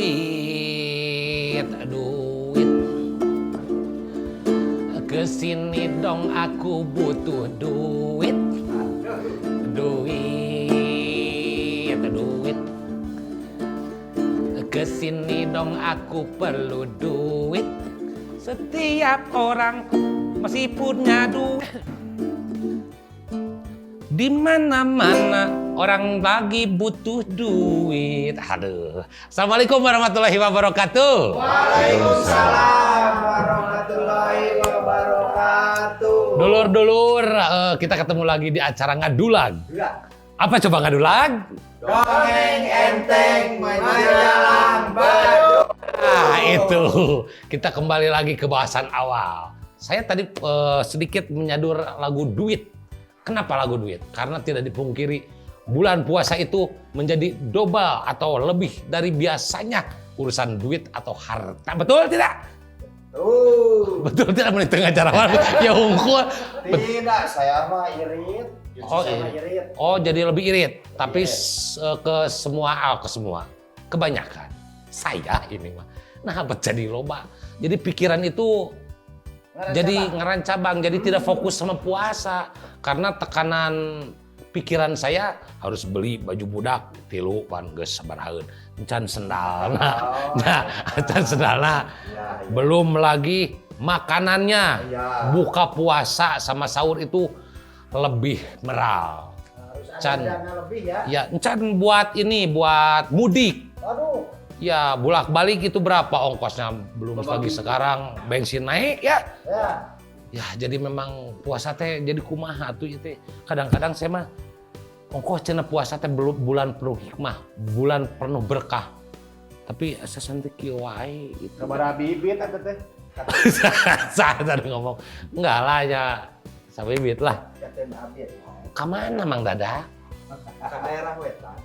Duit, duit. Kesini dong, aku butuh duit. Duit, duit. Kesini dong, aku perlu duit. Setiap orang masih punya duit. Di mana-mana orang lagi butuh duit. Aduh. Assalamualaikum warahmatullahi wabarakatuh. Waalaikumsalam warahmatullahi wabarakatuh. Dulur-dulur, kita ketemu lagi di acara Ngadulag. Ya. Apa coba Ngadulag? Dongeng enteng menjelang badug. Ah, itu. Kita kembali lagi ke bahasan awal. Saya tadi sedikit menyadur lagu duit. Kenapa lagu duit? Karena tidak dipungkiri bulan puasa itu menjadi double atau lebih dari biasanya urusan duit atau harta. Betul tidak? Tuh. Betul tidak, menit tengah cara ya hungkul. Tidak, saya mah irit. Justru Oh, saya mah irit. Irit. Oh, jadi lebih irit. Tapi Irit. Ke semua, ah, ke semua. Kebanyakan. Saya ini mah. Nah, apa jadi loba. Jadi pikiran itu jadi ngerancabang, jadi tidak fokus sama puasa. Karena tekanan pikiran saya harus beli baju budak tilu pan geus sabarahaeun. Encan sendalna. Nah, encan sendalna. Ya. Belum lagi makanannya. Buka puasa sama sahur itu lebih meral. Harus ada Can. dana lebih ya. Ya, encan buat ini, buat mudik. Aduh. Ya, bolak-balik itu berapa ongkosnya? Belum lagi sekarang bensin naik ya. Ya. Ya, jadi memang puasa teh jadi kumaha tuh ieu teh. Kadang-kadang saya mah ongkoh cenah puasa teh belum bulan penuh hikmah, bulan penuh berkah. Tapi asa teh kieu wae gitu. Sabaraha bibit atuh teh? Saya tadi ngomong, enggak lah ya, sabibit lah. Katen abit. Kamana, Mang Dada? Ka daerah wetan.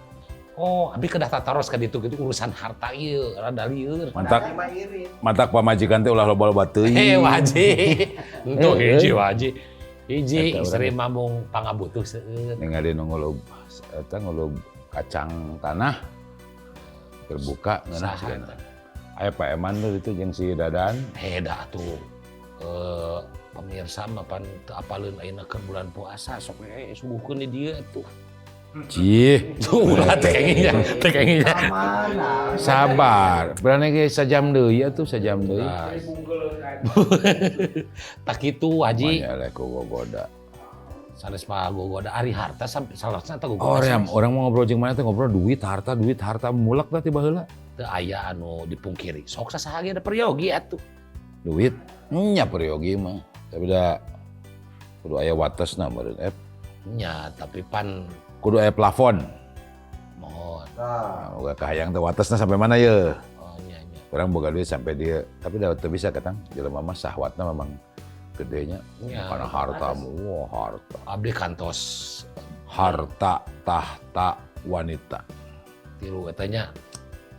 Oh, abi kedah tataros ka ditu gitu urusan harta ieu, rada lieur. Mantak Mah irit. Mantak pamajikan teh ulah loba-loba teuing. Eh, wajib. Entuh Eh, hiji wajib. Hiji Eta istri mah mung pangabutuh seueur. Ningali nu ngulub eta ngulub kacang tanah terbuka ngeunah Saha sigana. eta? Aya Pak Eman tuh itu jeung si Dadan. Heda tuh. Pemirsa mah pan teu apaleun ayeuna keur bulan puasa, sok we suguhkeun di dieu atuh. Cih, Tuh ulah teh kenging teh kenging. Mana? Sabar. Berani ge sajam deui atuh, sajam deui. Nah. Tak kitu, Haji. Manya eleh ku gogoda. Sanes mah gogoda, ari harta sampai salahna teh gogoda. Oh, orang orang mau ngobrol jeung mana teh ngobrol duit harta mulek teh tiba heula. Teu aya anu dipungkiri. Sok sasaha ge da peryogi atuh. Duit nya peryogi mah. Tapi da kudu aya watesna meureun. Nya, tapi pan Kudu aya plafon. Mohon. Nah, Nah, boga kahayang teh watesna sampai mana ye? Oh, nya nya. Orang boga duit sampai dia, tapi da teu bisa katang jelema mah sahwatna memang gedenya karena harta, wah harta. Abdi kantos Harta, tahta, wanita. Tilu eta nya.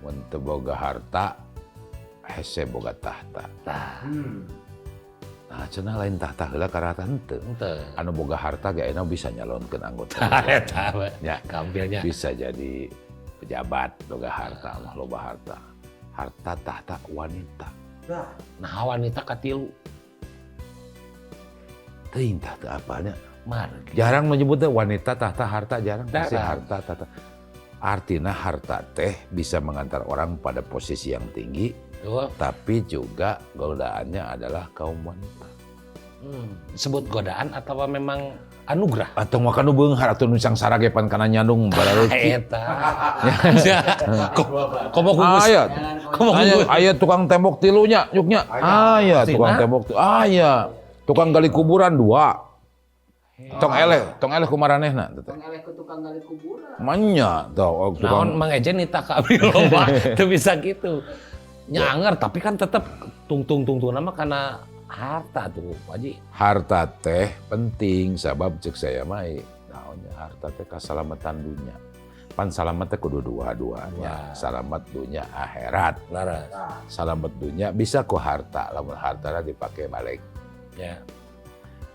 Mun teu boga harta, hese boga tahta. Tah, Nah, cenah lain tahta heula ka harta henteu. Henteu. Anu boga harta ge ayeuna bisa nyalonkeun anggota. Eta we. Ya. Gampilnya. Bisa jadi pejabat boga harta mah, loba harta. Harta, tahta, wanita. Nah, Nah, wanita katilu. Teuing tah teu apanya. Margi. Jarang menyebutnya wanita, tahta, harta jarang. Pasti Jarang. harta, tahta. Artinya harta teh bisa mengantar orang pada posisi yang tinggi, tapi juga godaannya adalah kaum wanita. Sebut godaan atau memang anugerah? Atau makan nu beunghar atau nu sangsara ge pan kana nyandung barareuki. Eta. Komo kugus. Aya, Komo aya, kugus. Aya tukang tembok tilunya, yuknya. Aya tukang Asina? tembok tilu. Aya tukang gali kuburan dua. Tong eleh, tong eleh kumaranehna teh. Tong eleh ku tukang gali kuburan. Manya tau oh, Naon tukang Mang Ejen nita ka abdi loba teu bisa gitu. Nyanger, tapi kan tetep tungtung tungtung nama karena harta tuh, Pak Haji. Harta teh penting sabab cek saya mah nah, Naonnya harta teh kasalamatan dunya. Pan salamet teh kudu dua-duanya. Salamet dunya akhirat. Laras. Salamet dunya bisa ku harta, lamun hartana dipake balik. Ya.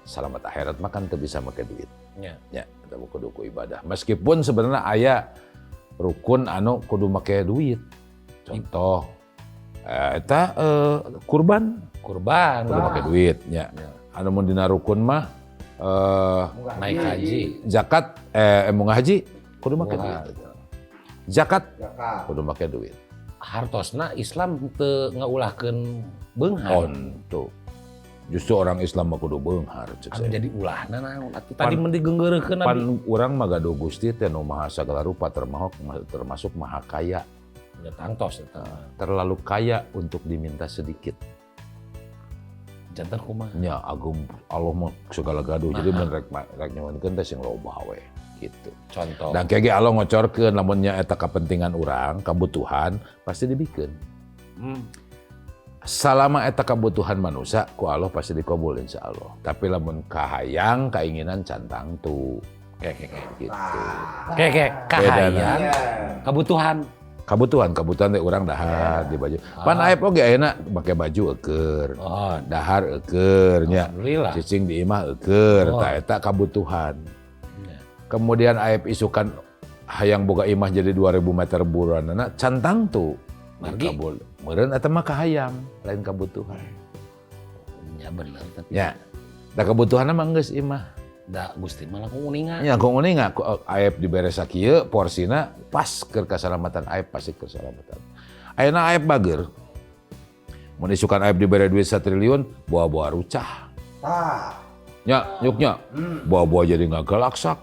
Salamet akhirat mah kan teu bisa make duit. Ya. Ya, eta kudu ku ibadah. Meskipun sebenarnya aya rukun anu kudu make duit. Contoh eta kurban. Kurban. Kudu make duit nya. Ya. Anu mun dina rukun mah naik haji. Zakat munggah haji kudu make duit. Zakat kudu make duit. Hartosna Islam teu ngaulahkeun beunghar. Onto. Justru orang Islam mah kudu beunghar cek saya. Jadi ulahna naon atuh tadi mun digeunggeureukeun pan urang mah gaduh Gusti teh nu maha sagala rupa termasuk maha kaya. Ya tangtos eta. Terlalu kaya untuk diminta sedikit. Janten kumaha? Nya agung Allah mah segala gaduh. Jadi mun rek nyuhunkeun teh sing loba we gitu. Contoh. Dan kege Allah ngocorkeun lamun nya eta kepentingan urang, kebutuhan pasti dibikeun. Salama eta kebutuhan manusia ku Allah pasti dikabul insyaallah. Tapi lamun kahayang, keinginan can tangtu. Oke. Gitu. Oke, kahayang, kebutuhan. Kebutuhan teh urang dahar di baju. Pan aep oge ayeuna make baju eueur. Oh, dahar eueur nya. Alhamdulillah. Cicing di imah eueur, tah eta kabutuhan. Kemudian aep isukan hayang boga imah jadi 2000 meter buranana can tangtu. Margi kabul. Meureun eta mah kahayang, lain kabutuhan. Ya bener tapi. Ya. Da kebutuhanna mah geus imah. Da Gusti mah langkung uninga. Nya langkung uninga ku aep dibere sakieu porsina pas keur kasalamatan aep pasti keselamatan. Ayeuna aep bager. Mun isukan aep dibere duit 1 triliun, boa-boa rucah. Tah. Nya, nyuknya. Boa-boa jadi ngagalaksak.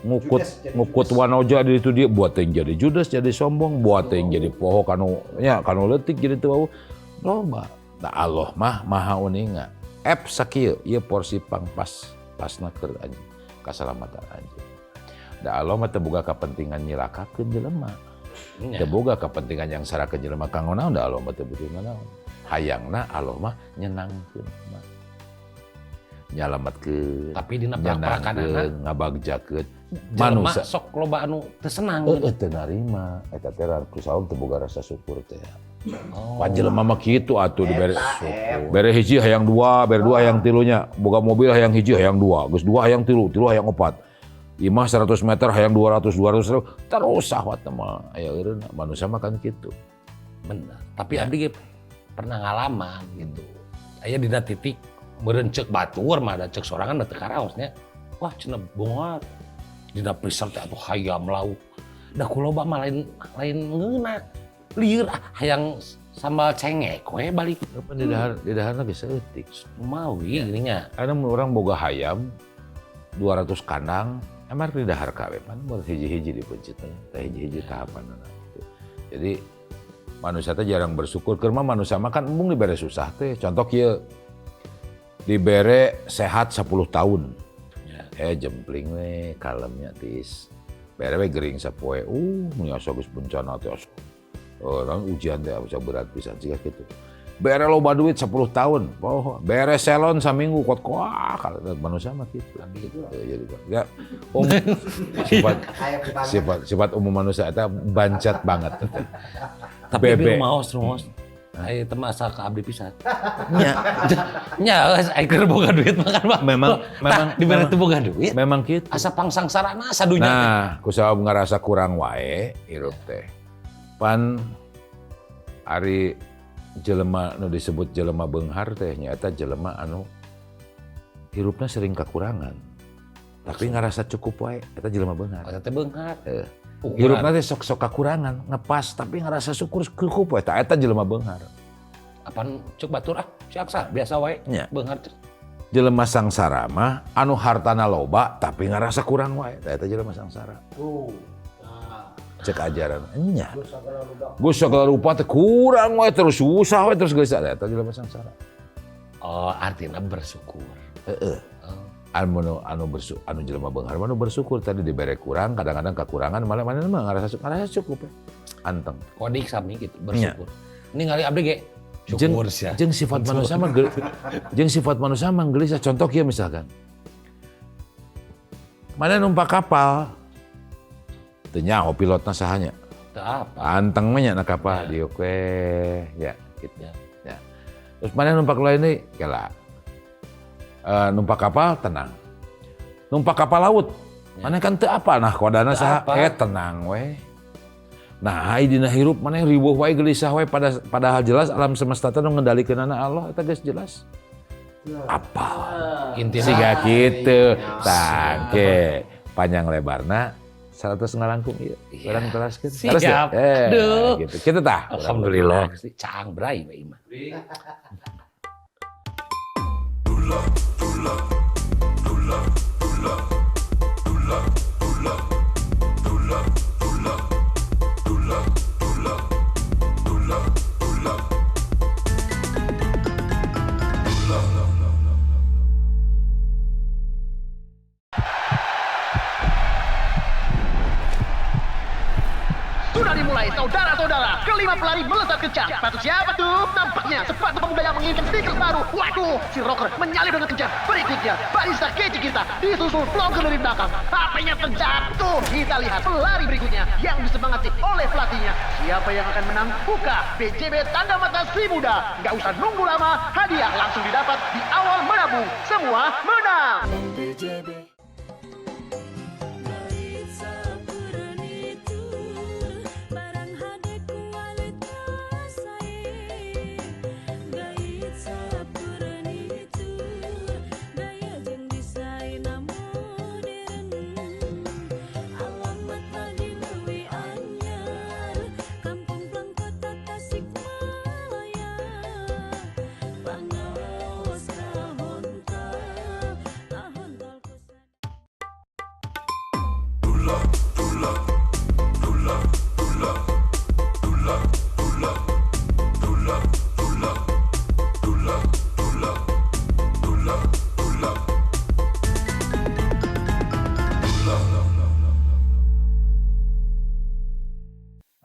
Ngukut wanoja di itu dia buat yang jadi judes jadi sombong, buat yang jadi poho kanu nya kanu leutik jadi teu wau. Loba. Da Allah mah maha uninga. Ep sakieu ieu porsi pangpas pasna keur anjeun kasalamatan anjeun. Da Allah mah teu boga kapentingan nyilakakeun jelema. Teu boga kepentingan yang sarakeun jelema kanggo naon da Allah mah teu butuh naon. Hayangna Allah mah nyenangkeun mah. Nyalametkeun. Tapi dina prak-prakanana ngabagjakeun manusia sok loba anu teu senang. Heeh, teu narima. Eta teh ku saum teu boga rasa syukur teh. Oh. Pan jelema mah kitu atuh dibere syukur. Bere hiji hayang dua, bere dua hayang tilunya. Boga mobil hayang hiji hayang dua, geus dua hayang tilu, tilu hayang opat. Imah 100 meter hayang 200, 200 terus sahwat mah aya eureun manusia mah kan kitu. Bener. Tapi abdi ge pernah ngalaman gitu. Aya dina titik meureun ceuk batur mah da ceuk sorangan teu karaos nya. Wah cenah bongat. Dina freezer teh atuh hayam lauk. Da ku loba mah lain ngeunah. Lieur hayang sambal cengek we balik. Di daharna geus saeutik. Mawi geuning nya. Anu mun urang boga hayam 200 kandang, emang di dahar kabeh pan mun hiji-hiji dipencet teh hiji-hiji tahapanna gitu. Jadi manusia teh jarang bersyukur keur mah manusia mah kan embung dibere susah teh. Contoh kieu dibere sehat 10 tahun. Ya. Jempling we kalemnya tis. Bere we gering sapoe. Mun asa geus bencana teh asa. Orang ujian teh asa berat pisan siga kitu. Bere loba duit 10 tahun. Oh, bere selon saminggu kuat-kuat kalau manusia mah kitu. Gitu. Jadi ya sifat umum manusia eta bancat banget. Tapi bebe maos. Ai teu masa ka abdi pisan. Nya. Nya ai keur boga duit mah kan memang dibere teu boga duit. Memang kitu. Asa pangsangsarana sadunya. Nah, ku sabab ngarasa kurang wae hirup teh. Pan ari jelema nu disebut jelema beunghar teh nyaeta jelema anu hirupna sering kakurangan. Tapi ngarasa cukup wae eta jelema beunghar. Eta teh beunghar. Heeh. Hirupna teh sok-sok kakurangan, ngepas tapi ngerasa syukur cukup wae eta jelema beunghar. Apan cek batur ah, si Aksa biasa wae beunghar. Jelema sangsara mah anu hartana loba tapi ngerasa kurang wae eta jelema sangsara. Cek ajaran nya. Geus sagala rupa teh kurang wae terus susah wae terus geus eta jelema sangsara. Oh, artinya bersyukur. Heeh. Anu anu jelema beunghar mah bersyukur tadi dibere kurang, kadang-kadang kekurangan malah mana mah ngarasa cukup ya. Anteng. Kodik sami gitu bersyukur. Ningali abdi ge syukur sia. Jeung sifat manusia mah jeung sifat manusia mah gelisah. Contoh kieu misalkan. Mana numpak kapal? Teu nyaho pilotna sahanya. Teu apa. Anteng mah nya na kapal diuk we ya gitu. Ya. Terus mana numpak lain deui? Kela. Numpak kapal tenang. Numpak kapal laut. Mana kan teu apa nah kodana saha? Tenang we. Nah, ai dina hirup mana riweuh wae gelisah wae padahal jelas alam semesta teh nu ngendalikeunana Allah eta geus jelas. Apa? Intinya siga kitu. Tah, ke panjang lebarna 100 ngalangkung ieu. Urang teraskeun. Siap. Aduh. Gitu. Kitu tah. Alhamdulillah. Caang bray we imah. Sudah dimulai, saudara-saudara. Kelima pelari melesat kencang. Sepatu siapa tuh? Nampaknya sepatu pemuda yang menginginkan sneakers baru. Waduh, si rocker menyalip dengan kencang. Berikutnya, barista kece kita disusul vlogger dari belakang. HP-nya terjatuh. Kita lihat pelari berikutnya yang disemangati oleh pelatihnya. Siapa yang akan menang? Buka BJB Tanda Mata Si Muda. Nggak usah nunggu lama, hadiah langsung didapat di awal menabung. Semua menang. BJB.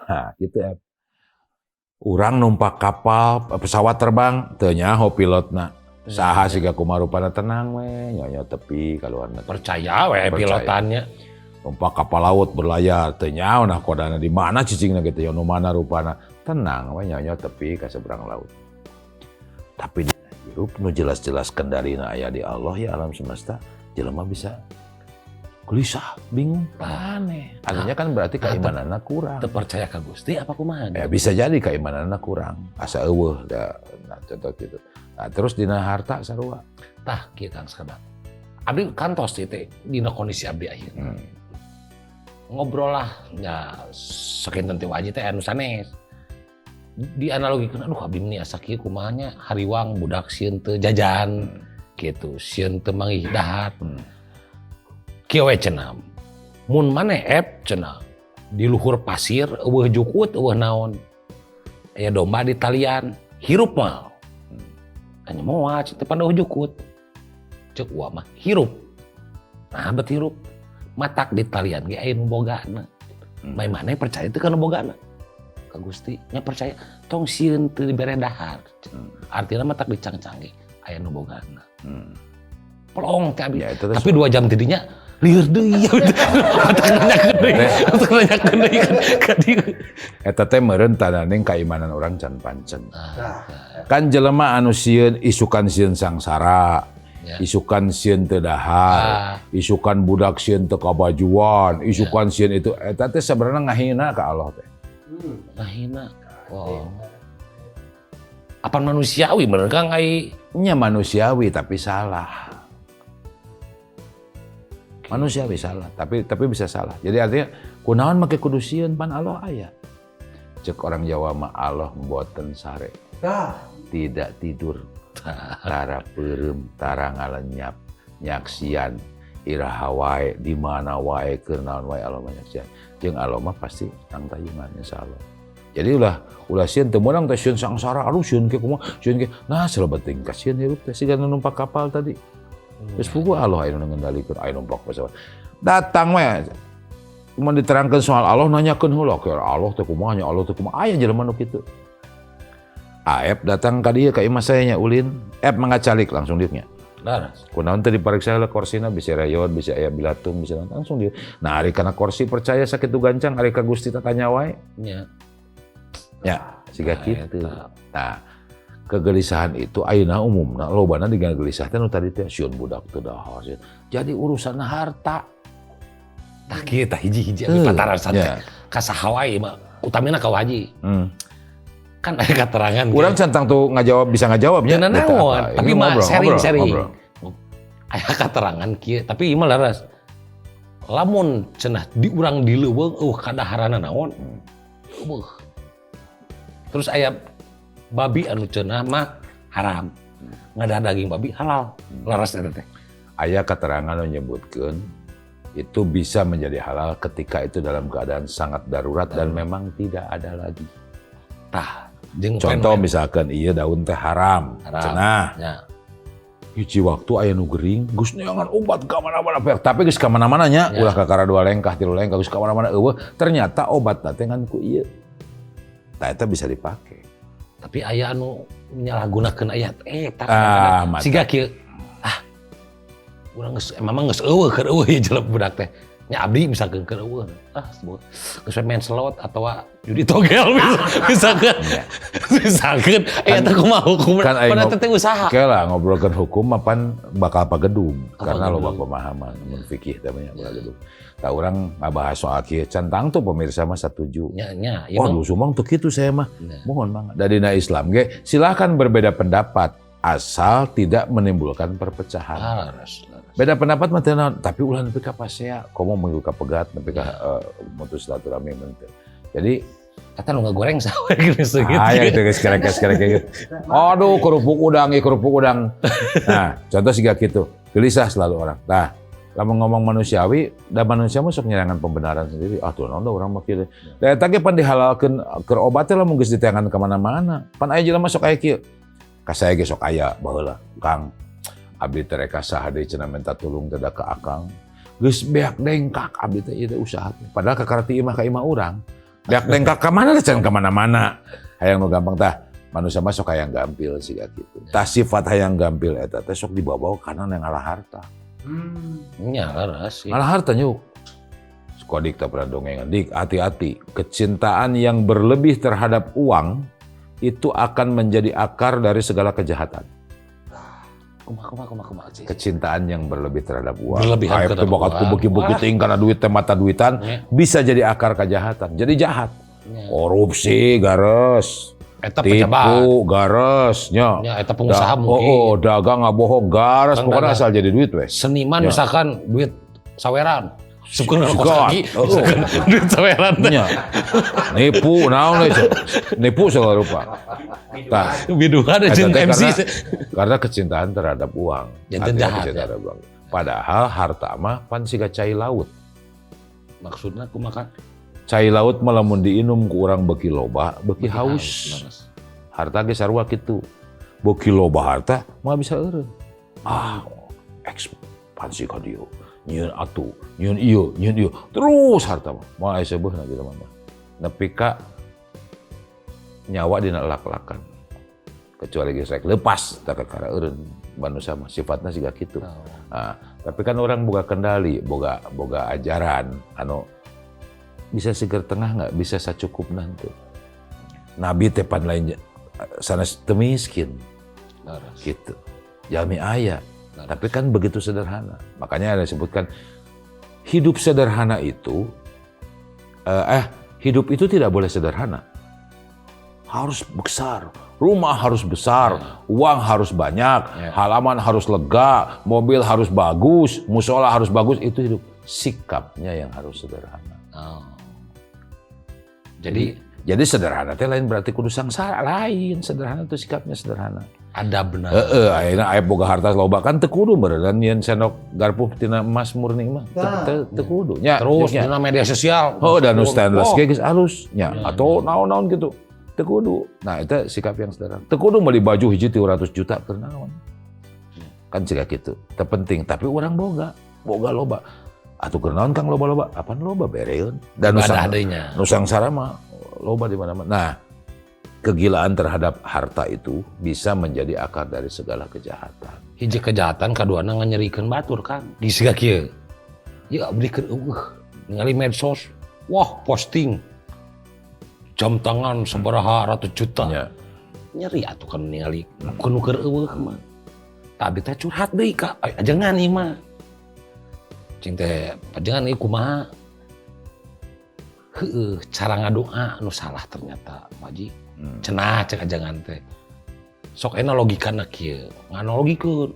Nah, gitu ya. Urang numpak kapal, pesawat terbang, teu nyaho pilotna. Saha siga kumaha rupana tenang we, nyonya tepi kaluar negeri. Percaya we pilotannya. Numpak kapal laut berlayar, teu nyaho nahkodana di mana cicingna gitu, nu mana rupana. Tenang we nyonya tepi ka seberang laut. Tapi hirup nu jelas-jelas kendalina aya di Allah ya alam semesta, jelema bisa gelisah, bingung, aneh. Artinya kan berarti keimananna kurang. Terpercaya ka Gusti apa kumaha? Ya bisa jadi keimananna kurang. Asa eueuh da, nah, contoh gitu. Nah, terus dina harta sarua. Tah kieu Kang Sakada. Abdi kantos teh dina kondisi abdi ayeuna. Ngobrol lah nya sakinten teh waji teh anu sanes. Dianalogikeun aduh abdi meni asa kieu kumaha nya hariwang budak sieun teu jajan gitu, sieun teu manggih dahar. Kieu we cenah. Mun maneh ep cenah di luhur pasir eueuh jukut eueuh naon. Aya domba di talian, hirup mah. Anya moal teu panduh jukut. Ceuk uwa mah hirup. Nah bet hirup. Matak di talian ge aya nu bogana. Mai maneh percaya teu kana bogana? Ka Gusti nya percaya tong sieun teu dibere dahar. Artina matak dicangcang ge aya nu bogana. Plong teh abdi. Ya, tapi 2 jam tidinya lieur deui. Matak nanyakeun deui ka dieu. Eta teh meureun tananing kaimanan urang can pancen. Kan jelema anu sieun isukan sieun sangsara, isukan sieun teu dahar, isukan budak sieun teu kabajuan, isukan sieun itu eta teh sebenarnya ngahina ka Allah teh. Ngahina. Wow. Apa manusiawi bener Kang ai? Nya manusiawi tapi salah. Manusiawi salah, tapi bisa salah. Jadi artinya kunaon make kudu sieun pan Allah aya. Cek orang Jawa mah Allah mboten sare. Tidak tidur. Tara peureum, tara ngalenyap, nyaksian iraha wae, di mana wae, keur naon wae Allah mah nyaksian. Jeung Allah mah pasti nangtayungan insyaallah. Jadi ulah sieun teu meunang teh sieun sangsara, aduh sieun ke kumaha, sieun ke. Nah, selebeting ka sieun hirup teh siga numpak kapal tadi. Terus pugu Allah aya nu ngendalikeun, aya numpak pesawat. Datang we. Mun diterangkeun soal Allah nanyakeun heula, ke Allah teh kumaha nya, Allah teh kumaha. Aya jelema nu kitu. Aep datang ka dieu ka imah saya nya ulin. Ep mangga calik langsung dieu nya. Leres. Kunaon teu dipariksa heula korsina, bisa rayot, bisa aya bilatung, bisa naon, langsung dia. Nah, ari kana korsi percaya sakitu gancang, ari ka Gusti tatanya wae. Nya. Ya, siga Nah, kitu. eta. Nah, kegelisahan itu ayeuna umumna lobana diga gelisah teh nu tadi teh sieun budak teu dahar. Sieun. Jadi urusan harta. Tah kieu tah hiji-hiji abi patarasan teh. Ka saha wae mah, utamina ka Haji. Kan aya keterangan. Urang centang tuh ngajawab bisa ngajawabnya. Teu nanaon, Eta apa? tapi Ini mah ngobrol, sharing-sharing. ngobrol, ngobrol. Aya keterangan kieu, tapi ieu mah leres. Lamun cenah di urang di leuweung euweuh kadaharana naon. Euweuh. Terus aya babi anu cenah mah haram. Ngadahar daging babi halal. Leres eta teh. Aya keterangan nu nyebutkeun itu bisa menjadi halal ketika itu dalam keadaan sangat darurat dan memang tidak ada lagi. Tah, jeung Contoh misalkan iya daun teh haram, Haram. cenah. Nya. Hiji waktu aya nu gering, geus neangan obat ka mana-mana, tapi geus ka mana-mana nya, Ya. ulah kakara dua lengkah, tilu lengkah, geus ka mana-mana euweuh, ternyata obat teh ngan ku ieu. Tah eta bisa dipake. Tapi aya anu menyalahgunakeun ayat eta. Ah, mantap. Siga kieu. Ah. Urang geus memang geus euweuh keur euweuh ieu jelema budak teh. Nya abdi misalkan keur euweuh. Ah, geus main slot atawa judi togel misalkan. Misalkan eta kumaha hukumna? Kan aing Padahal teh usaha. Oke lah ngobrolkeun hukum mah pan bakal pagedung karena loba Pagedung. pemahaman mun fikih teh banyak bakal gedung. Tah urang ngabahas soal kieu can tangtu pemirsa mah satuju. Nya nya ieu Waduh, Sumang tuh kitu saya mah. Nya. Mohon mangga. Da dina Islam ge silakan berbeda pendapat asal tidak menimbulkan perpecahan. Ah, leres, leres. Beda pendapat mah teu naon, tapi ulah nepi ka pasea, komo menghirup ka pegat nepi ka mutus silaturahmi mah teu. Jadi Eta nu ngagoreng saha geus seungit. ah, ya itu geus kerek-kerek gitu. Aduh, kerupuk udang, ieu kerupuk udang. Nah, contoh siga kitu. Gelisah selalu orang. Nah, lamun ngomong manusiawi, da manusia mah sok nyerangan pembenaran sendiri. Ah, tuh naon da urang mah kieu. Da eta ge pan dihalalkeun keur obat teh lamun geus diteangan ka mana-mana. Pan aya jelema sok aya kieu. Ka saya ge sok aya baheula, Kang. Abdi teh rek ka saha deui cenah minta tulung teh da ka Akang. Geus beak dengkak abdi teh ieu teh usaha teh. Padahal kakara ti imah ka imah urang. Beak dengkak ka mana teh can ka mana-mana. Hayang nu gampang tah. Manusia mah sok hayang gampil siga kitu. Tah sifat hayang gampil eta teh sok dibawa-bawa karena yang ngalah harta. Nya leres sih. Ngalah harta nyuk. Kodik tak pernah dongengan. Dik, hati-hati. Kecintaan yang berlebih terhadap uang itu akan menjadi akar dari segala kejahatan. Kumaha kumaha kumaha kumaha. Kecintaan yang berlebih terhadap uang. Berlebihan Aib teh terhadap bakat ku uang. beuki-beuki Wah. teuing kana duit teh mata duitan Nya. bisa jadi akar kejahatan. Jadi jahat. Nya. Korupsi gares, Eta pejabat. tipu gares nya. Nya eta pengusaha mungkin. Oh, dagang ngabohong gares, Kan pokoknya dagang. asal jadi duit weh. Seniman Ya. misalkan duit saweran. Syukur nggak kos Sikat. kaki, Oh. misalkan duit saweran teh. Nya. Nipu naon we, nipu segala rupa. Tah, Biduhan eta jeung teh MC. karena kecintaan terhadap uang. Janten Artinya jahat, kecintaan ya. terhadap uang. Padahal harta mah pan siga cai laut. Maksudna kumaha? Cai laut mah lamun diinum ku urang beuki loba, beuki haus. Leres. Harta ge sarua kitu. Beuki loba harta mah bisa eureun. Ah, ekspansi ka dieu. Nyieun atuh, nyieun ieu, nyieun ieu. Terus harta mah. Moal aya seubeuhna jelema mah. Nepi ka nyawa dina lak-lakan. Kecuali geus rek lepas tah kakara eureun manusia mah sifatna siga kitu. Oh. Nah, tapi kan orang boga kendali, boga boga ajaran anu bisa seger tengah nggak, bisa sacukupna henteu. Nabi teh pan lain sanes teu miskin Leres. gitu. Jalmi aya, Leres. tapi kan begitu sederhana. Makanya ada disebutkan hidup sederhana itu hidup itu tidak boleh sederhana. Harus besar, rumah harus besar, uang harus banyak, Ya. halaman harus lega, mobil harus bagus, musola harus bagus, itu hidup. Sikapnya yang harus sederhana. Oh. Jadi Jadi sederhana teh lain berarti kudu sangsara, lain sederhana itu sikapnya sederhana. ada benar. Heeh, ayeuna aya boga harta loba kan teu kudu meureun nyeun sendok garpu tina emas murni mah. Teu kudu nya. Terus nya. dina media sosial. Oh, dan nu stainless Oh. ge geus alus nya Ya, atau naon-naon gitu. Teu kudu. Nah, itu sikap yang sederhana. Teu kudu meuli baju hiji 300 juta keur naon. Kan siga kitu. Teu penting, tapi urang boga, boga loba. Atuh keur naon Kang loba-loba? Apaan loba bereun? Dan nu Ada adanya. nu sangsara mah loba di mana-mana. Nah, Kegilaan terhadap harta itu bisa menjadi akar dari segala kejahatan. Hiji kejahatan kaduana nganyerikeun batur kan. Disiga kieu. Ya abdi keur eueuh ningali medsos. Wah, posting jam tangan sabaraha ratus juta. Ya. Nyeri atuh kan ningali nu keur eueuh mah. Tah abdi teh curhat deui ka ajengan ieu mah. Cing teh ajengan ieu kumaha? Heueuh, cara ngadoa nu salah ternyata, Pak Haji. Cenah cek ajengan teh. Sok enak logikana kieu, nganologikeun.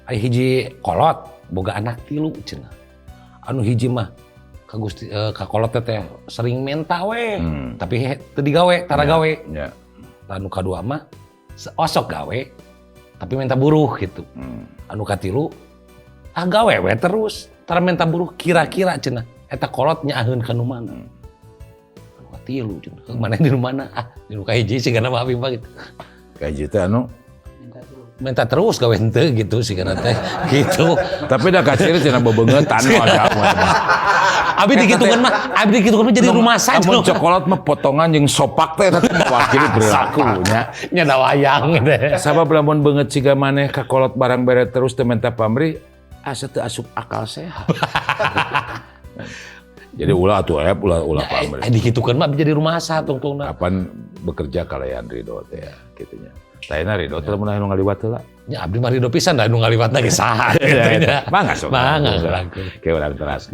Aya hiji kolot boga anak 3 cenah. Anu hiji mah ka Gusti ka kolot teh sering menta we, tapi teu digawe, tara gawe. Ya. Anu kadua mah osok gawe tapi minta buruh gitu. Anu katilu ah gawe we terus, tara minta buruh kira-kira cenah eta kolot nyaaheun ka nu mana. Anu katilu cenah, mana di nu mana? Ah, di nu kahiji sigana mah abi mah gitu. Kahiji teh anu minta terus gawe henteu gitu sigana teh gitu. Tapi da kaciri cenah bebeungetan mah. Abi dikitukeun mah, abi dikitukeun mah jadi rumah saja. Lamun cokolot mah potongan jeung sopak teh eta mewakili perilaku nya. Nya da wayang teh. Sabab lamun beungeut siga maneh ka kolot barang bere terus teu minta pamrih, asa teu asup akal sehat. Jadi ulah atuh ulah pamrih. Dikitukeun mah jadi rumah sa tungtungna. Kapan bekerja kalayan ridho teh ya kitu nya. Tayana ridho teh lamun anu ngaliwat heula. Ya abdi mah ridho pisan da anu ngaliwatna ge saha kitu nya. Mangga sok. Mangga. Ke urang teras.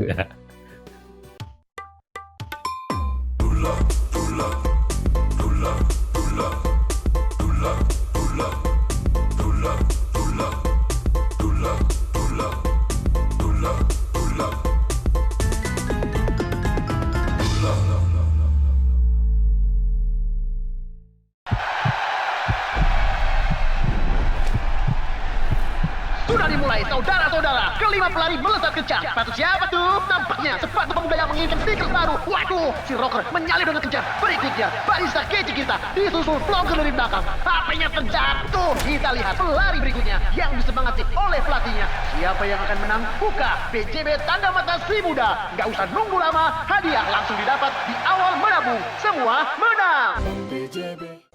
Sudah dimulai, saudara-saudara. Kelima pelari melesat kencang. Sepatu siapa tuh? Nampaknya sepatu pemuda yang menginginkan sneakers baru. Waduh, si rocker menyalip dengan kencang. Berikutnya, barista kece kita disusul vlogger dari belakang. HP-nya terjatuh. Kita lihat pelari berikutnya yang disemangati oleh pelatihnya. Siapa yang akan menang? Buka BJB tanda mata si muda. Nggak usah nunggu lama, hadiah langsung didapat di awal menabung. Semua menang. BJB.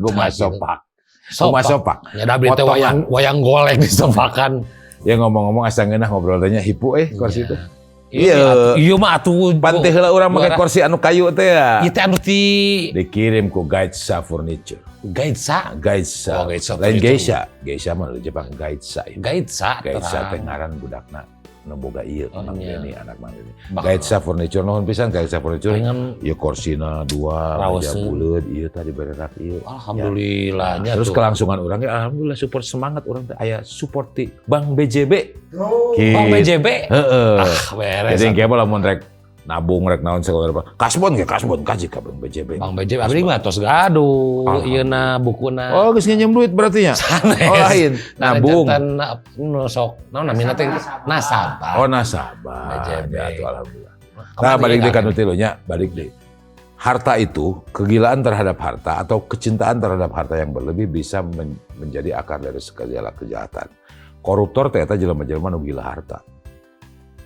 Gua sopak. Gua sopak. Ya da beli teh wayang golek disopakan. Ya ngomong-ngomong asa ngeunah ngobrol teh nya hipu kursi itu. Iya. Iya mah atuh. Pan teh heula urang make kursi anu kayu teh ya. Ieu teh anu ti dikirim ku Gaitsa Furniture. Gaitsa? Gaitsa. Oh, Gaitsa. Lain Geisha. Geisha mah di Jepang Gaitsa. Gaitsa. Gaitsa teh ngaran budakna nu boga ieu Mang Deni, anak Mang Deni. Gaitsa Furniture nuhun pisan Gaitsa Furniture. Ieu korsina 2, meja buleud, ieu tadi bererak ieu. Alhamdulillah nya. Terus kelangsungan urang ge alhamdulillah support semangat urang teh aya support ti Bank BJB. Bank BJB. Heeh. Ah, beres. Jadi engke lamun rek nabung rek naon segala rupa. Kasbon ge kasbon kaji ka Bank BJB. Bank BJB abdi mah tos gaduh ieuna bukuna. Oh, geus nginjem duit berarti nya. Oh, lain. Nabung. Nu sok naon namina teh nasabah. Oh, nasabah. BJB. Ya atuh alhamdulillah. Nah, balik deui ka nu tilu nya, balik deui. Harta itu, kegilaan terhadap harta atau kecintaan terhadap harta yang berlebih bisa menjadi akar dari segala kejahatan. Koruptor teh eta jelema-jelema nu gila harta.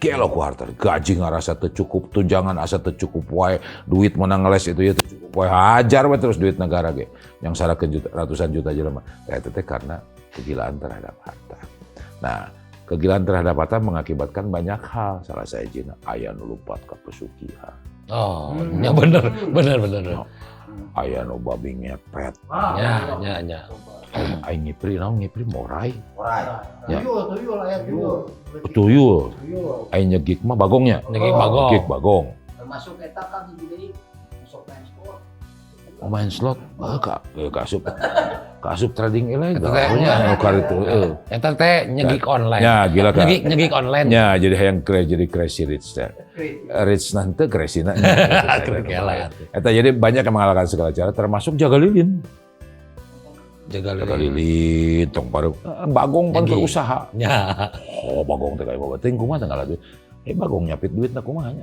Gelo ku harta, gaji ngarasa teu cukup, tunjangan asa teu cukup wae, duit menang ngeles itu ya teu cukup wae, hajar we terus duit negara ge. Yang sarakeun juta, ratusan juta jelema. Eta teh karena kegilaan terhadap harta. Nah, kegilaan terhadap harta mengakibatkan banyak hal. Salah sahijina aya nu lumpat ka pesugihan. Oh, ya bener. Aya nu babi ngepet. Ya. Aing ngipri naon ngipri morai. Morai. Ya. Tuyul, tuyul aya tuyul. Tuyul. Tuyul. Aing nyegik mah bagongnya. Nyegik bagong. Nyegik bagong. Termasuk eta kan hiji deui sok main slot. Oh, main slot, kaasup kaasup trading ilegal. Eta teh, Nya nu karitu heeh. Eta teh nyegik online. Ya gila ka. Nyegik nyegik online. Ya jadi hayang jadi crazy rich teh. Rich nanti crazy na. Gila. Eta jadi banyak yang mengalahkan segala cara termasuk jaga lilin. Jaga Jaga lilin. lilin tong baru bagong kan Nyegik. berusaha. Ya. Oh bagong teh kayak bawa teuing kumaha teh ngalah duit. Eh bagong nyapit duit na kumaha nya.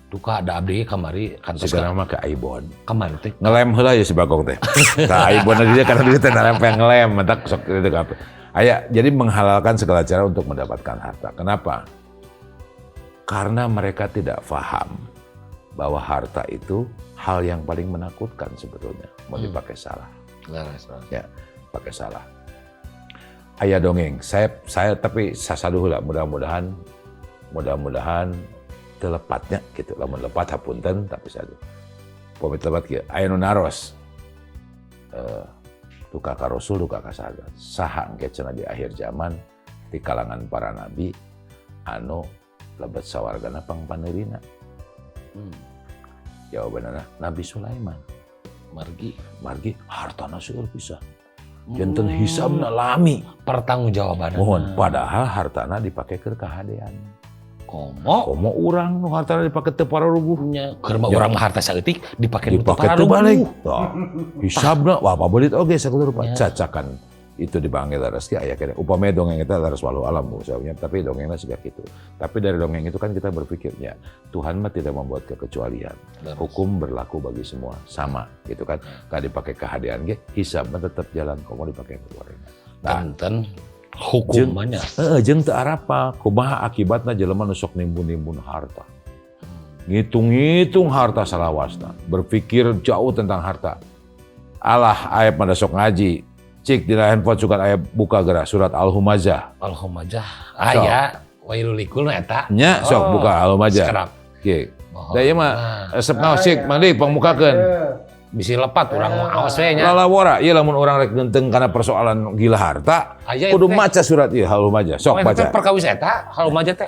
Duka ada abdi kamari kantos Segala mah ke Aibon. kamari teh. Ngelem heula ya si bagong teh. Tah Aibon dia karena dia teh ngelem ngelem mentak sok itu kabeh. Aya jadi menghalalkan segala cara untuk mendapatkan harta. Kenapa? Karena mereka tidak faham bahwa harta itu hal yang paling menakutkan sebetulnya. Mau dipakai salah, Leres, leres. ya, pakai salah. Aya dongeng, saya tapi sasaduh lah mudah-mudahan telepatnya gitu. Lamun lepat hapunten tapi sadu. Pamit lepat kieu. Aya nu naros. Duka ka Rasul, duka ka sahabat. Saha engke cenah di akhir zaman di kalangan para nabi anu lebet sawargana pangpaneurina. Jawabanana Nabi Sulaiman. Margi Margi hartana seueur pisan. Janten hisabna lami. Pertanggungjawaban. Mohon padahal hartana dipake keur kahadean. Komo Komo urang nu hartana dipake teu pararuguh. nya keur mah Ya. urang mah harta saeutik dipake nu teu Dipake teu pararuguh. balik. Tah. Hisabna wah pabelit oge sakitu rupa. Ya. Cacakan itu dipanggil leres ge aya keneh. Upamanya dongeng eta leres walau alam misalnya, tapi dongengnya siga kitu. Tapi dari dongeng itu kan kita berpikirnya Tuhan mah tidak membuat kekecualian. Leres. Hukum berlaku bagi semua sama gitu kan. Kalau dipakai kehadean ge hisab mah tetap jalan komo dipakai kegorengan. Nah, Tenten hukumannya. heeh jeung teu arapa kumaha akibatna jelema nu sok nimbun-nimbun harta. Ngitung-ngitung harta salawasna, berpikir jauh tentang harta. Alah aya pada sok ngaji, cik dina handphone sugan aya buka geura surat Al-Humazah. Al-Humazah. Aya wailul likul eta. Nya sok buka Al-Humazah. Sekerap. Oke. Mohon. Da ieu mah resep naon cik Mang Dik pangmukakeun. Bisi lepat urang mah aos we nya. Lalawora ieu lamun urang rek geunteng kana persoalan gila harta, Aya kudu teh. maca surat ieu Al-Humazah. Sok baca. Perkawis eta Al-Humazah teh.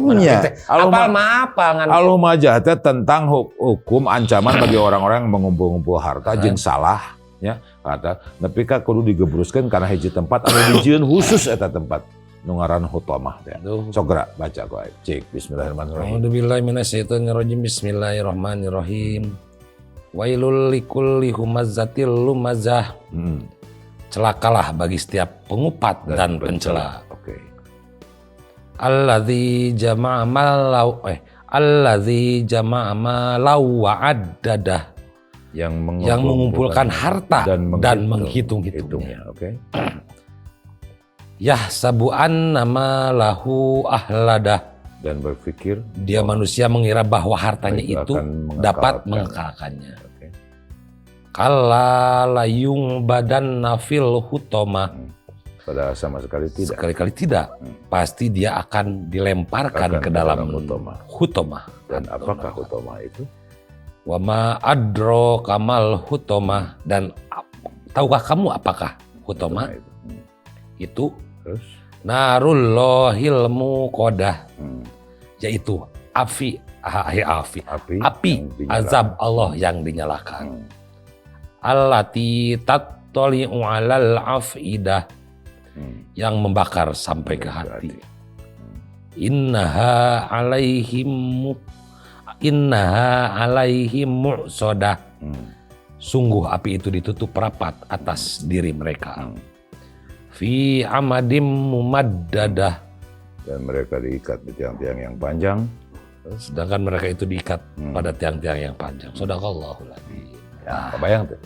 Nya. Apal mah apal ngan. Al-Humazah teh tentang hukum ancaman bagi orang-orang yang mengumpul-ngumpul harta jeung salah nya kata nepi ka kudu digebruskeun kana hiji tempat anu dijieun khusus eta tempat nu ngaran Hutamah teh. Sok gerak baca ku aing. Cik bismillahirrahmanirrahim. A'udzubillahi minasyaitonirrajim. Bismillahirrahmanirrahim. Wailul likulli humazatil lumazah. Celakalah bagi setiap pengupat dan pencela. Oke. Alladzi jama'a malau alladzi jama'a malau wa addadah. Yang mengumpulkan harta dan menghitung-hitungnya. Oke. Yahsabu anna malahu ahladah. Dan berpikir dia manusia mengira bahwa hartanya itu dapat mengekalkannya. Oke. Kalla layung badan nafil hutoma. Padahal sama sekali tidak. Sekali-kali tidak. Pasti dia akan dilemparkan ke dalam hutoma. Hutoma. Dan apakah hutoma itu? Wama adro kamal hutoma. Dan tahukah kamu apakah hutoma? Itu. Itu terus narullahil muqadah. Yaitu api azab Allah yang dinyalakan. Allati tattali'u 'alal afidah, yang membakar sampai ke hati. Innaha 'alaihim mu'sodah. Sungguh api itu ditutup rapat atas diri mereka. Fi amadim mumaddadah. Dan mereka diikat di tiang-tiang yang panjang. Sedangkan mereka itu diikat pada tiang-tiang yang panjang. Shadaqallahul adzim. Ya, kebayang tuh.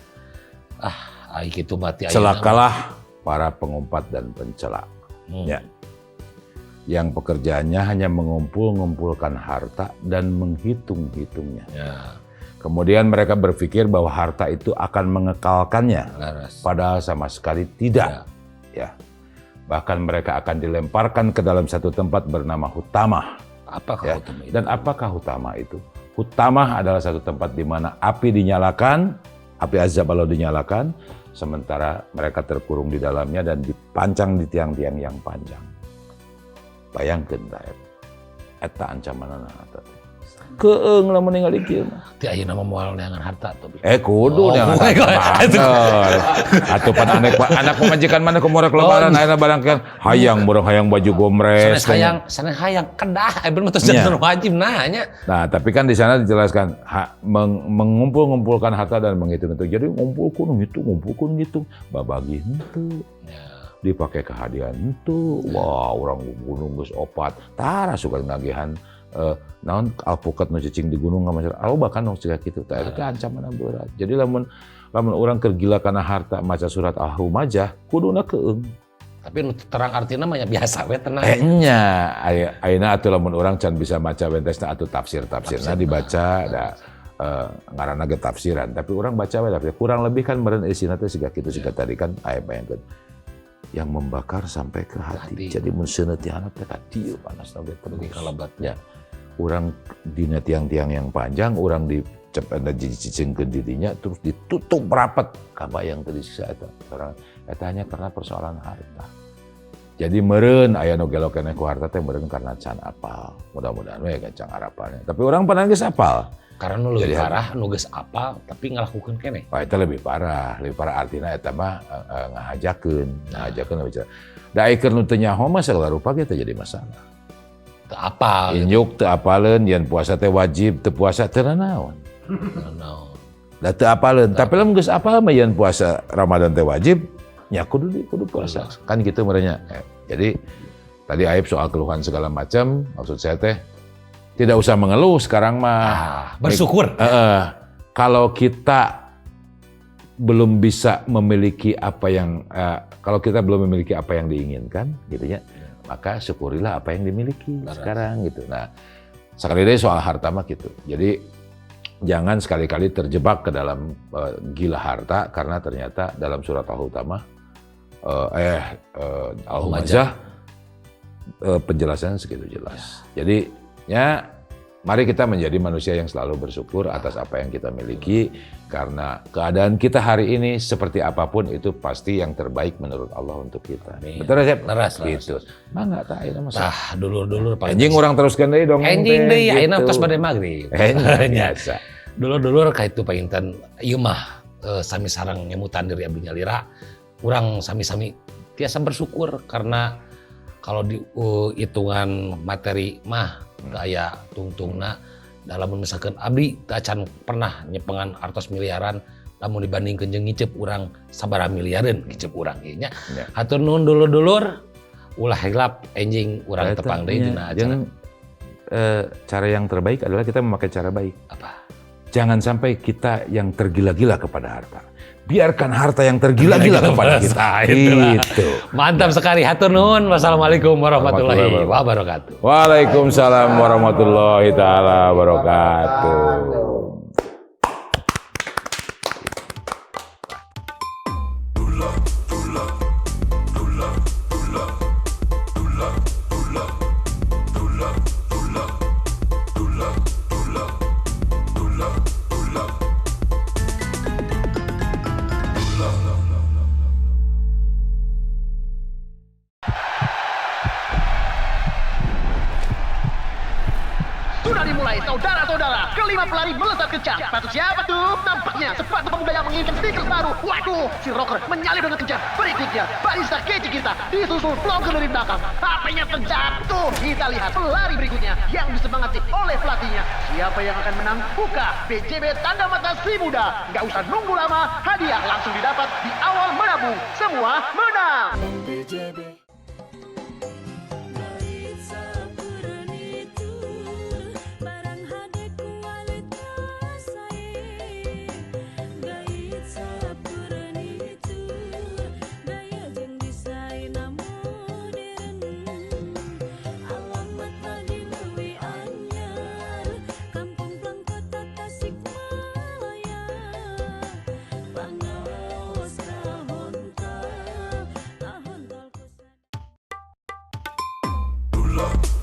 Ai kitu mati. Celakalah para pengumpat dan pencela. Ya. Yang pekerjaannya hanya mengumpul-ngumpulkan harta dan menghitung-hitungnya. Ya. Kemudian mereka berpikir bahwa harta itu akan mengekalkannya. Laras. Padahal sama sekali tidak. Ya. Bahkan mereka akan dilemparkan ke dalam satu tempat bernama Hutamah. Apakah ya. Hutamah itu? Dan apakah Hutamah itu? Hutamah adalah satu tempat di mana api dinyalakan, api azab Allah dinyalakan, Sementara mereka terkurung di dalamnya dan dipancang di tiang-tiang yang panjang. Bayangkeun tah eta ancamanna eta teh. Keung lamun ningali kieu mah. Ti ayeuna mah moal neangan harta tuh. Kudu Oh, neangan harta. Atuh pan anak pamajikan mana kumorek lebaran ayeuna barang kan hayang borong hayang baju gomres. Sanes hayang kedah bener mah tos janten wajib nah nya. Nah, tapi kan di sana dijelaskan mengumpul-ngumpulkan harta dan menghitung-hitung. Jadi ngumpulkeun ngitung, babagi henteu. Dipakai kehadian henteu. Wah, urang gunung geus opat. Tara suka ngagihan naon alpukat nu cicing di gunung ka masyarakat. Alo bahkan nu siga kitu tah eta ancamanna berat. Jadi lamun urang keur gila kana harta maca surat Al-Humazah kuduna keung. Tapi nu terang artina mah biasa we tenang. Nya ayeuna atuh lamun urang can bisa maca bentesna atuh tafsir-tafsirna dibaca da ngaranna ge tafsiran, tapi urang baca we tapi kurang lebih kan meureun isina teh siga kitu siga tadi kan aya bayangkeun yang membakar sampai ke hati. Jadi mun seuneu ti handap teh ka dieu panasna ge terus kalebat. Ya. Urang dina tiang-tiang yang panjang, urang dicicingkeun dirinya terus ditutup rapat kabayang teu disiksa eta. Eta hanya karena persoalan harta. Jadi meureun aya nu gelo keneh ku harta teh meureun karena can apal. Mudah-mudahan we can arapalnya. Tapi urang pan geus apal. Karena nu leuwih parah nu geus apal tapi ngalakukeun keneh. Wah, eta lebih parah artina eta mah ngahajakeun bicara. Da keur nu teu nyaho mah sagala rupa ge teu jadi masalah. Teu apal. Injuk teu apaleun yen puasa teh wajib, teu puasa teu nanaon. Nanaon. Da teu apaleun, tapi lamun geus apal mah yen puasa Ramadan teh wajib, nya kudu puasa. Kan gitu merenya. Jadi tadi Aib soal keluhan segala macam, maksud saya teh tidak usah mengeluh sekarang mah. Bersyukur. Kalau kita belum bisa memiliki apa yang kalau kita belum memiliki apa yang diinginkan, gitu ya, maka syukurilah apa yang dimiliki sekarang gitu. Nah, sekali lagi soal harta mah gitu. Jadi jangan sekali-kali terjebak ke dalam gila harta karena ternyata dalam surat Al-Hutamah Al-Humazah penjelasannya segitu jelas. Jadi ya mari kita menjadi manusia yang selalu bersyukur atas apa yang kita miliki karena keadaan kita hari ini seperti apapun itu pasti yang terbaik menurut Allah untuk kita. Amin. Betul Resep? Leras. Gitu. Mangga tah ayeuna mah. Tah dulur-dulur paling. Anjing urang teruskeun deui dong. Anjing deui ayeuna tos bade magrib. Biasa. Dulur-dulur ka itu panginten ieu mah sami sareng ngemutan diri abdi nyalira. Urang sami-sami tiasa bersyukur karena kalau di hitungan materi mah aya tungtungna dalam misalkan abdi teu acan pernah nyepengan artos miliaran lamun dibandingkeun jeung ngiceup urang sabaraha miliareun ngiceup urang ieu nya. Hatur nuhun dulur-dulur ulah hilap enjing urang tepang deui dina acara. Cara yang terbaik adalah kita memakai cara baik. Apa? Jangan sampai kita yang tergila-gila kepada harta. Biarkan harta yang tergila-gila kepada kita. Itu. Mantap sekali. Hatur nuhun. Wassalamualaikum warahmatullahi wabarakatuh. Waalaikumsalam warahmatullahi taala wabarakatuh. Saudara-saudara, kelima pelari melesat kencang. Sepatu siapa tuh? Nampaknya sepatu pemuda yang menginginkan sneakers baru. Waduh, si rocker menyalip dengan kencang. Berikutnya, barista kece kita disusul vlogger dari belakang. HP-nya terjatuh. Kita lihat pelari berikutnya yang disemangati oleh pelatihnya. Siapa yang akan menang? Buka BJB tanda mata si muda. Nggak usah nunggu lama, hadiah langsung didapat di awal menabung. Semua menang. BJB. Love.